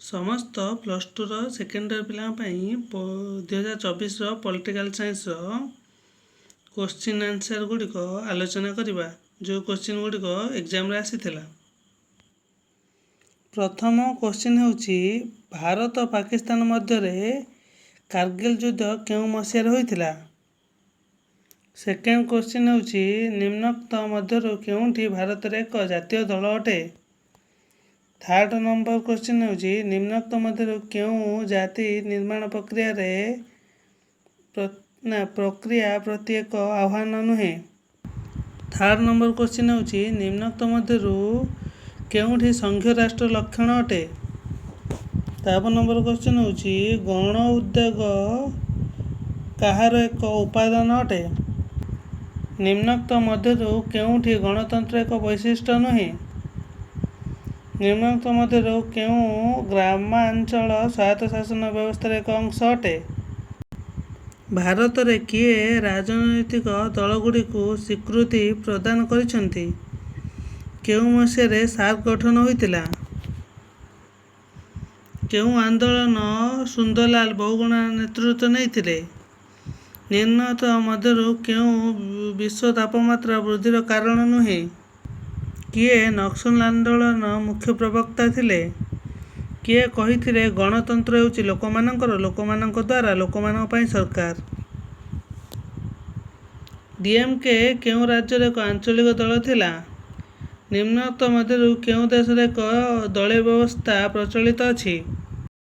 ସମସ୍ତ plus tour second year ପିଲାଙ୍କ ପାଇଁ 2024ର ପଲିଟିକାଲ୍ ସାଇନ୍ସର କୋଶ୍ଚିନ୍ ଆନ୍ସର୍ ଗୁଡ଼ିକ ଆଲୋଚନା କରିବା, ଯେଉଁ କୋଶ୍ଚିନ୍ ଗୁଡ଼ିକ ଏକ୍ଜାମରେ ଆସିଥିଲା। ପ୍ରଥମ କୋଶ୍ଚିନ୍ ହେଉଛି, ଭାରତ ପାକିସ୍ତାନ ମଧ୍ୟରେ କାର୍ଗିଲ ଯୁଦ୍ଧ କେଉଁ ମସିହାରେ ହୋଇଥିଲା? ସେକେଣ୍ଡ କୋଶ୍ଚିନ୍ ହେଉଛି, ନିମ୍ନୋକ୍ତ ମଧ୍ୟରୁ କେଉଁଟି ଭାରତରେ ଏକ ଜାତୀୟ ଦଳ ଅଟେ? ଥାର୍ଡ଼ ନମ୍ବର କୋଶ୍ଚିନ୍ ହେଉଛି, ନିମ୍ନୋକ୍ତ ମଧ୍ୟରୁ କେଉଁ ଜାତି ନିର୍ମାଣ ପ୍ରକ୍ରିୟାରେ ନା ପ୍ରକ୍ରିୟା ପ୍ରତି ଏକ ଆହ୍ୱାନ ନୁହେଁ? ଥାର୍ଡ଼ ନମ୍ବର କୋଶ୍ଚିନ୍ ହେଉଛି, ନିମ୍ନୋକ୍ତ ମଧ୍ୟରୁ କେଉଁଟି ସଂଘୀୟ ରାଷ୍ଟ୍ର ଲକ୍ଷଣ ଅଟେ? ତାପ ନମ୍ବର କୋଶ୍ଚିନ୍ ହେଉଛି, ଗଣ ଉଦ୍ୟୋଗ କାହାର ଏକ ଉପାଦାନ ଅଟେ? ନିମ୍ନୋକ୍ତ ମଧ୍ୟରୁ କେଉଁଟି ଗଣତନ୍ତ୍ର ଏକ ବୈଶିଷ୍ଟ୍ୟ ନୁହେଁ? ନିମ୍ନୋକ୍ତ ମଧ୍ୟରୁ କେଉଁ ଗ୍ରାମାଞ୍ଚଳ ସ୍ୱାୟତ୍ତ ଶାସନ ବ୍ୟବସ୍ଥାର ଏକ ଅଂଶ ଅଟେ? ଭାରତରେ କିଏ ରାଜନୈତିକ ଦଳଗୁଡ଼ିକୁ ସ୍ୱୀକୃତି ପ୍ରଦାନ କରିଛନ୍ତି? କେଉଁ ମସିହାରେ ସାର୍କ ଗଠନ ହୋଇଥିଲା? କେଉଁ ଆନ୍ଦୋଳନ ସୁନ୍ଦରଲାଲ ବହୁଗୁଣା ନେତୃତ୍ୱ ନେଇଥିଲେ? ନିମ୍ନୋକ୍ତ ମଧ୍ୟରୁ କେଉଁ ବିଶ୍ୱ ତାପମାତ୍ରା ବୃଦ୍ଧିର କାରଣ ନୁହେଁ? କିଏ ନକ୍ସଲ ଆନ୍ଦୋଳନର ମୁଖ୍ୟ ପ୍ରବକ୍ତା ଥିଲେ? କିଏ କହିଥିଲେ, ଗଣତନ୍ତ୍ର ହେଉଛି ଲୋକମାନଙ୍କର, ଲୋକମାନଙ୍କ ଦ୍ୱାରା, ଲୋକମାନଙ୍କ ପାଇଁ ସରକାର? ଡିଏମ୍କେ କେଉଁ ରାଜ୍ୟର ଏକ ଆଞ୍ଚଳିକ ଦଳ ଥିଲା? ନିମ୍ନୋକ୍ତ ମଧ୍ୟରୁ କେଉଁ ଦେଶରେ ଏକ ଦଳୀୟ ବ୍ୟବସ୍ଥା ପ୍ରଚଳିତ ଅଛି?